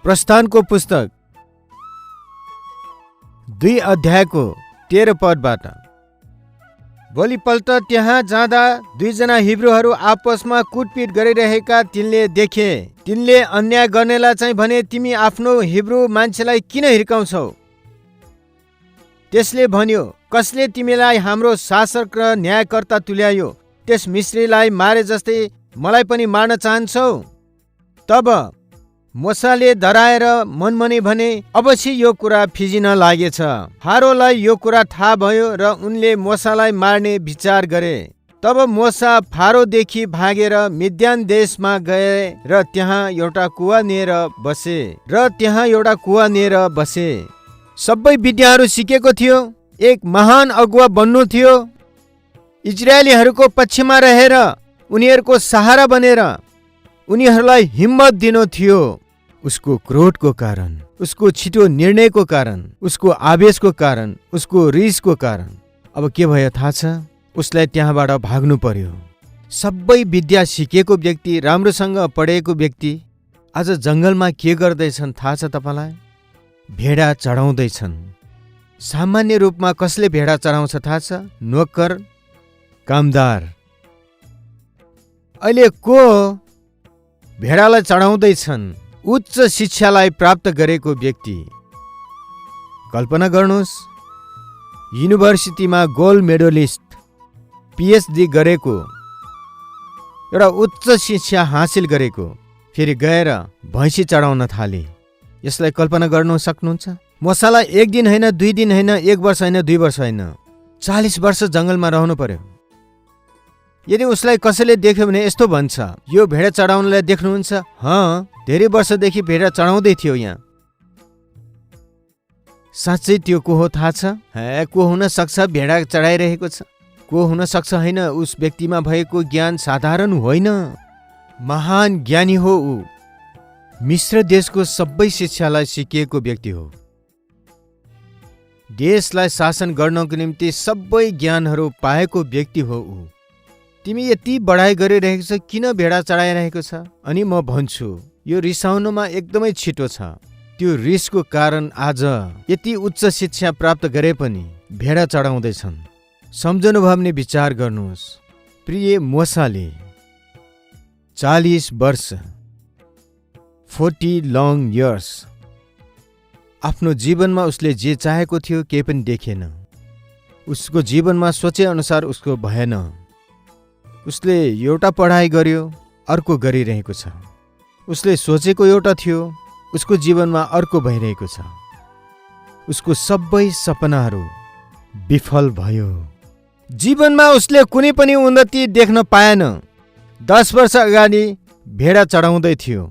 प्रस्थानको पुस्तक 2 अध्यायको 13 पदबाट। भोलिपल्ट त्यहाँ जाँदा 2 जना हिब्रूहरू आपसमा कुटपिट गरिरहेका तिनले देखे। तिनले अन्याय गर्नेलाई चाहिँ भने, तिमी आफ्नो हिब्रू मान्छेलाई किन हिर्काउँछौ? त्यसले भन्यो, कसले तिमीलाई हाम्रो शासक र न्यायकर्ता तुल्यायो? त्यस मिश्रीलाई मारे जस्तै मलाई पनि मार्न चाहन्छौ? तब मोसाले डराएर मनमनै भने, अवश्य यो कुरा फिजिन लागेछ। फारोलाई यो कुरा थाहा भयो र उनले मोसालाई मार्ने विचार गरे। तब मोसा फारोदेखि भागेर मिद्यान देशमा गए र त्यहाँ एउटा कुवा नेर बसे। सबै विद्याहरू सिकेको थियो। एक महान अगुवा बन्नु थियो। इजरायलीहरूको पक्षमा रहेर उनीहरूको सहारा बनेर उनीहरूलाई हिम्मत दिनु थियो। उसको क्रोधको कारण, उसको छिटो निर्णयको कारण, उसको आवेशको कारण, उसको रिसको कारण अब के भयो थाहा छ? उसलाई त्यहाँबाट भाग्नु पर्यो। सबै विद्या सिकेको व्यक्ति, राम्रोसँग पढेको व्यक्ति आज जङ्गलमा के गर्दैछन् थाहा छ तपाईँलाई? भेडा चढाउँदैछन्। सामान्य रूपमा कसले भेडा चढाउँछ थाहा छ? नोकर, कामदार। अहिले को भेडालाई चढाउँदैछन्? उच्च शिक्षालाई प्राप्त गरेको व्यक्ति। कल्पना गर्नुहोस्, युनिभर्सिटीमा गोल्ड मेडलिस्ट, पिएचडी गरेको, एउटा उच्च शिक्षा हासिल गरेको, फेरि गएर भैँसी चढाउन थाले। यसलाई कल्पना गर्नु सक्नुहुन्छ? मोसालाई 1 दिन होइन, 2 दिन होइन, 1 वर्ष होइन, 2 वर्ष होइन, 40 वर्ष जङ्गलमा रहनु पर्यो। यदि उसलाई कसैले देख्यो भने यस्तो भन्छ, यो भेडा चढाउनलाई देख्नुहुन्छ? धेरै वर्षदेखि भेडा चढाउँदै थियो यहाँ। साँच्चै त्यो को हो थाहा छ? को हुन सक्छ भेडा चढाइरहेको छ? को हुन सक्छ? होइन, उस व्यक्तिमा भएको ज्ञान साधारण होइन, महान ज्ञानी हो ऊ। मिश्र देशको सबै शिक्षालाई सिकिएको व्यक्ति हो। देशलाई शासन गर्नको निम्ति सबै ज्ञानहरू पाएको व्यक्ति हो ऊ। तिमी यति बढाइ गरिरहेको छ, किन भेडा चढाइरहेको छ? अनि म भन्छु, यो रिसाउनुमा एकदमै छिटो छ। त्यो रिसको कारण आज यति उच्च शिक्षा प्राप्त गरे पनि भेडा चढाउँदैछन्। सम्झनु भयो भने विचार गर्नुहोस्। प्रिय मोसाले 40 वर्ष, 40 लङ इयर्स, आफ्नो जीवनमा उसले जे चाहेको थियो केही पनि देखेन। उसको जीवनमा सोचे अनुसार उसको भएन। उसले एउटा पढाइ गर्यो, अर्को गरिरहेको छ। उसले सोचेको एउटा थियो, उसको जीवनमा अर्को भइरहेको छ। उसको सबै सपनाहरू विफल भयो। जीवनमा उसले कुनै पनि उन्नति देख्न पाएन। 10 वर्ष अगाडि भेडा चढाउँदै थियो,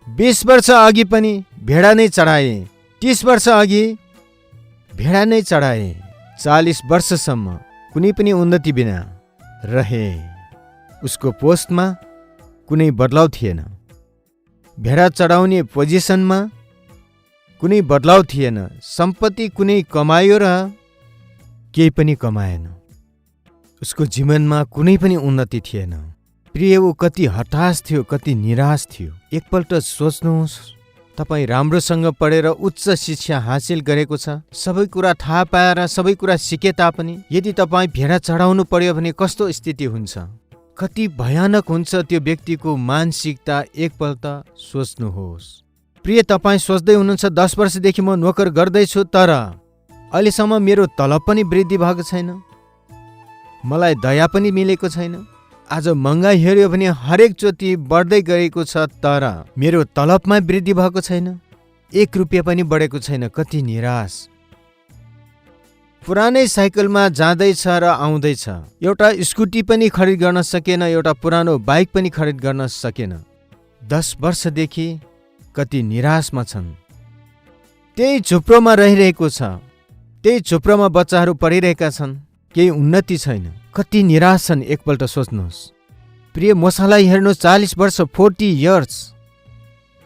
20 वर्ष अघि पनि भेडा नै चढाए, 30 वर्ष अघि भेडा नै चढाए, 40 वर्षसम्म कुनै पनि उन्नति बिना रहे। उसको पोस्टमा कुनै बदलाव थिएन। भेडा चढाउने पोजिसनमा कुनै बदलाव थिएन। सम्पत्ति कुनै कमायो र केही पनि कमाएन। उसको जीवनमा कुनै पनि उन्नति थिएन। प्रिय, ऊ कति हताश थियो, कति निराश थियो। एकपल्ट सोच्नुहोस्, तपाईँ राम्रोसँग पढेर उच्च शिक्षा हासिल गरेको छ, सबै कुरा थाहा पाएर सबै कुरा सिके तापनि यदि तपाईँ भेडा चढाउनु पर्यो भने कस्तो स्थिति हुन्छ? कति भयानक हुन्छ त्यो व्यक्तिको मानसिकता। एकपल्ट सोच्नुहोस्। प्रिय, तपाईँ सोच्दै हुनुहुन्छ 10 वर्षदेखि म नोकर गर्दैछु, तर अहिलेसम्म मेरो तलब पनि वृद्धि भएको छैन, मलाई दया पनि मिलेको छैन। आज महँगाई हेऱ्यो भने हरेक चोटि बढ्दै गएको छ, तर मेरो तलबमा वृद्धि भएको छैन, 1 रुपियाँ पनि बढेको छैन। कति निराश। पुरानै साइकलमा जाँदैछ र आउँदैछ। एउटा स्कुटी पनि खरिद गर्न सकेन, एउटा पुरानो बाइक पनि खरिद गर्न सकेन। 10 वर्षदेखि कति निराशमा छन्। त्यही झुप्रोमा रहिरहेको छ, त्यही झुप्रोमा बच्चाहरू पढिरहेका छन्, केही उन्नति छैन। कति निराश छन्, एकपल्ट सोच्नुहोस्। प्रिय, मोसालाई हेर्नुहोस्, 40 वर्ष, 40 इयर्स,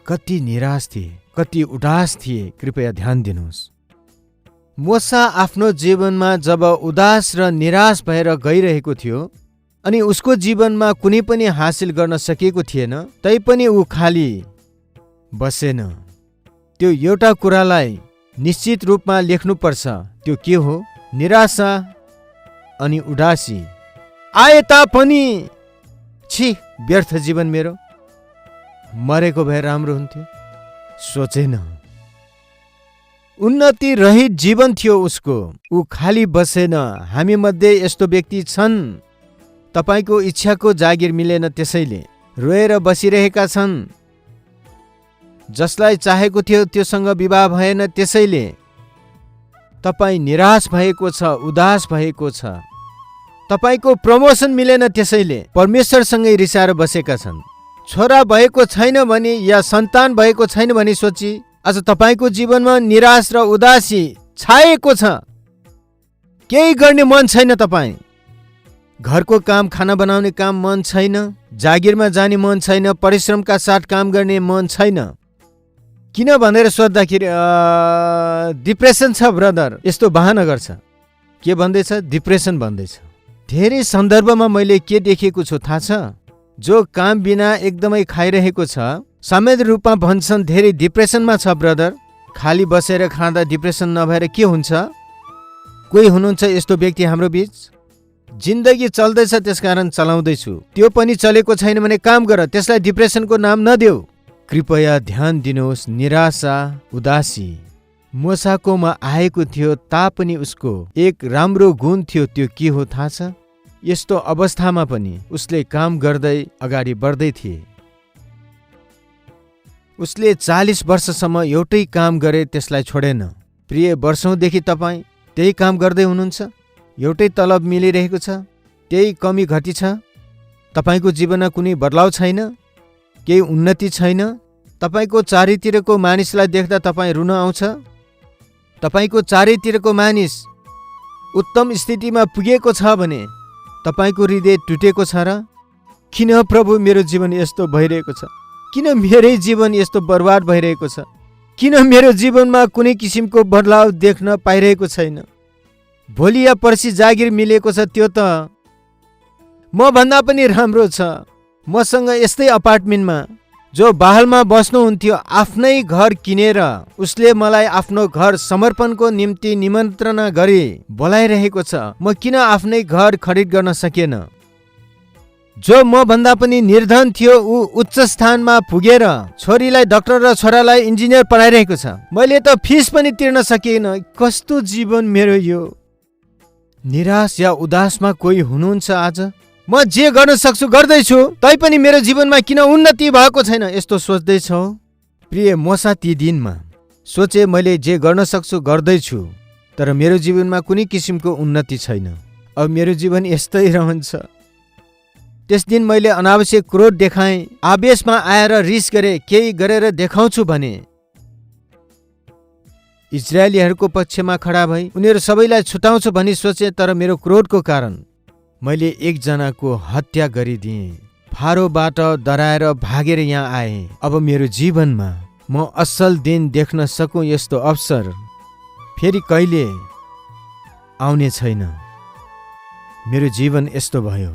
कति निराश थिए, कति उदास थिए। कृपया ध्यान दिनुहोस्। मोसा आफ्नो जीवनमा जब उदास र निराश भएर गइरहेको थियो अनि उसको जीवनमा कुनै पनि हासिल गर्न सकेको थिएन, तैपनि ऊ खाली बसेन। त्यो एउटा कुरालाई निश्चित रूपमा लेख्नुपर्छ। त्यो के हो? निराशा अनि उदासी आए तापनि छी व्यर्थ जीवन मेरो, मरेको भए राम्रो हुन्थ्यो, सोचेन। उन्नति रहित जीवन थियो उसको, ऊ खाली बसेन। हामी मध्ये यस्तो व्यक्ति छन्, तपाईको इच्छाको जागिर मिलेन त्यसैले रोएर बसिरहेका छन्। जसलाई चाहेको थियो त्योसँग विवाह भएन त्यसैले तपाईँ निराश भएको छ, उदास भएको छ। तपाईको प्रमोसन मिलेन त्यसैले परमेश्वरसँगै रिसाएर बसेका छन्। छोरा भएको छैन भने या सन्तान भएको छैन भने सोची आज तपाईको जीवनमा निराश र उदासी छाएको छ। केही गर्ने मन छैन, तपाईँ घरको काम, खाना बनाउने काम मन छैन, जागिरमा जाने मन छैन, परिश्रमका साथ काम गर्ने मन छैन। किन भनेर सोद्धाखेरि डिप्रेसन छ ब्रदर, यस्तो बहाना गर्छ। के भन्दैछ? डिप्रेसन भन्दैछ। धेरै सन्दर्भमा मैले के देखेको छु थाहा छ? जो काम बिना एकदमै खाइरहेको छ, सामान्य रूपमा भन्छन् धेरै डिप्रेसनमा छ ब्रदर। खाली बसेर खाँदा डिप्रेसन नभएर के हुन्छ? कोही हुनुहुन्छ यस्तो व्यक्ति हाम्रो बीच? जिन्दगी चल्दैछ त्यसकारण चलाउँदैछु, त्यो पनि चलेको छैन भने काम गर, त्यसलाई डिप्रेसनको नाम नदेऊ। कृपया ध्यान दिनुहोस्, निराशा उदासी मोसाकोमा आएको थियो तापनि उसको एक राम्रो गुण थियो। त्यो के हो थाहा छ? यस्तो अवस्थामा पनि उसले काम गर्दै अगाडि बढ्दै थिए। उसले 40 वर्षसम्म एउटै काम गरे, त्यसलाई छोडेन। प्रिय, वर्षौंदेखि तपाईँ त्यही काम गर्दै हुनुहुन्छ, एउटै तलब मिलिरहेको छ, त्यही कमी घटी छ। तपाईँको जीवनमा कुनै बदलाव छैन, केही उन्नति छैन। तपाईँको चारैतिरको मानिसलाई देख्दा तपाईँ रुन आउँछ। तपाईँको चारैतिरको मानिस उत्तम स्थितिमा पुगेको छ भने तपाईँको हृदय टुटेको छ र? किन प्रभु मेरो जीवन यस्तो भइरहेको छ? किन मेरै जीवन यस्तो बर्बाद भइरहेको छ? किन मेरो जीवनमा कुनै किसिमको बदलाव देख्न पाइरहेको छैन? भोलि या पर्सि जागिर मिलेको छ, त्यो त म भन्दा पनि राम्रो छ। मसँग यस्तै अपार्टमेन्टमा जो बहालमा बस्नुहुन्थ्यो, आफ्नै घर किनेर उसले मलाई आफ्नो घर समर्पणको निम्ति निमन्त्रणा गरी बोलाइरहेको छ। म किन आफ्नै घर खरिद गर्न सकेन? जो म भन्दा पनि निर्धन थियो, ऊ उच्च स्थानमा पुगेर छोरीलाई डाक्टर र छोरालाई इन्जिनियर पढाइरहेको छ। मैले त फिस पनि तिर्न सकिएन। कस्तो जीवन मेरो यो! निराश या उदासमा कोही हुनुहुन्छ आज? म जे गर्न सक्छु गर्दैछु, तैपनि मेरो जीवनमा किन उन्नति भएको छैन, यस्तो सोच्दैछौ? प्रिय, मोसा ती दिनमा सोचे मैले जे गर्न सक्छु गर्दैछु, तर मेरो जीवनमा कुनै किसिमको उन्नति छैन। अब मेरो जीवन यस्तै रहन्छ। त्यस दिन मैले अनावश्यक क्रोध देखाएँ, आवेशमा आएर रिस गरे, केही गरेर देखाउँछु भने इजरायलीहरूको पक्षमा खडा भई उनीहरू सबैलाई छुटाउँछु भनी सोचे। तर मेरो क्रोधको कारण मैले एकजनाको हत्या गरिदिएँ। फारोबाट डराएर भागेर यहाँ आएँ। अब मेरो जीवनमा म असल दिन देख्न सकूँ यस्तो अवसर फेरि कहिले आउने छैन। मेरो जीवन यस्तो भयो।